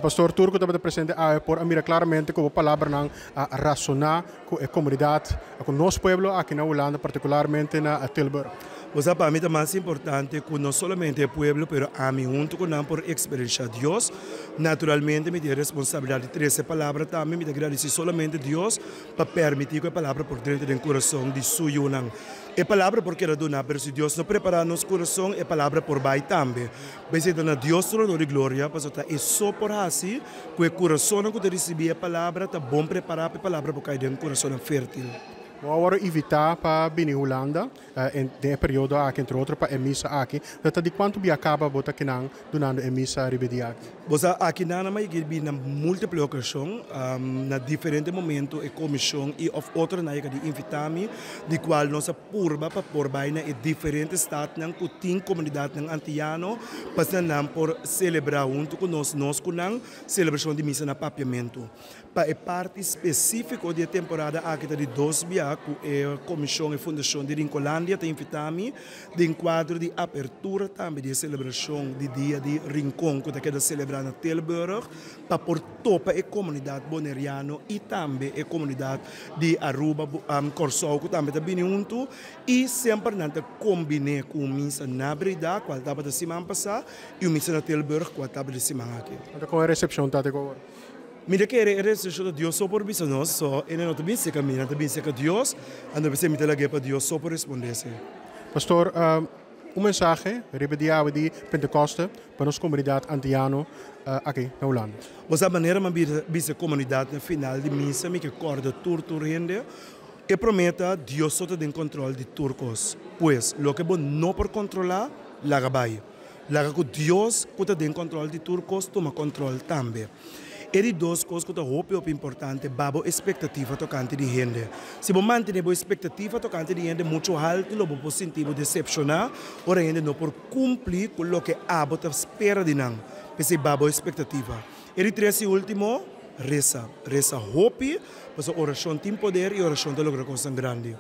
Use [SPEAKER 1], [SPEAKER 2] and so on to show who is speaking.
[SPEAKER 1] Pastor, tur ku tabata presente awe por a mira klaramente ku bo palabranan a rasoná ku e komunidat, ku nos pueblo aki na Hulanda, partikularmente na Tilburg.
[SPEAKER 2] Bo sa, pa mi ta mas importante ku no solamente e pueblo, pero ami huntu ku nan por eksperenshá Dios. Naturalmente mi tin e responsabilidat di trese e palabra tambe. Mi ta gradisí solamente Dios pa permití ku e palabra por drenta den kurason di su yunan. E palabra por keda duná, pero si Dios no prepará nos kurason, e palabra por bai tambe. P'esei ta na Dios tur honor i gloria, pasobra ta e so por hasi ku e kurasonnan ku ta risibí e palabra ta bon prepará pa e palabra por kai den kurasonnan fértil.
[SPEAKER 1] Bo a wòrdu invitá pa bini Hulanda den e periodo aki, entre otro pa e misa aki. Ta di kuantu bia kaba bo ta kinan dunando e misa riba e dia aki?
[SPEAKER 2] Bo sa, akinan a yega di bini na múltiple okashon, na diferente momento e komishon i òf otronan a yega di invitá mi, di kual nos a purba pa por bai na e diferente statnan ku tin komunidatnan antiano pa asina nan por selebrá huntu ku nos, nos ku nan, selebrashon di misa na Papiamentu. Pa e parti spesífiko di e temporada aki ta di dos bia ku e komishon, e fundashon di Rincolandia ta invitá mi den kuadro di apertura tambe di e selebrashon di Dia di Rincon ku ta keda selebrá na Tilburg pa por topa e komunidat boneriano i tambe e komunidat di Aruba, Kòrsou ku tambe ta bini huntu i semper nan ta kombiné ku un misa na Breda kual tabata siman pasá i un misa na Tilburg kual tabata e siman aki.
[SPEAKER 1] Anto kon e resepshon ta te ku awor?
[SPEAKER 2] Mi ta kere e resepshon ta Dios so por bisa nos, so e no ta bin serka mi, nan ta bin serka Dios, anto p'esei mi ta lag'é pa Dios so por respondé esei.
[SPEAKER 1] Pastor, un mensahe riba e dia awe di Pentekoste pa nos komunidat antiano aki na Hulanda.
[SPEAKER 2] Bo sa manera mi a bisa e komunidat na final di misa, mi ke kòrda tur tur hende, e promé ta Dios so ta den kòntròl di tur kos. Pues, loke bo no por kontrolá, laga bai. Laga ku Dios ku ta den kòntròl di tur kos tuma kòntròl tambe. E di dos kos ku ta hopi hopi importante, ba bo espektativa tokante di hende. Si bo mantené bo espektativa tokante di hende muchu haltu lo bo por sinti bo desepshoná ora hende no por kumpli ku loke abo ta spera di nan. P'esei ba bo espektativa. E di tres i último, resa. Resa hopi, pasobra orashon tin poder i orashon ta logra kosnan grandi.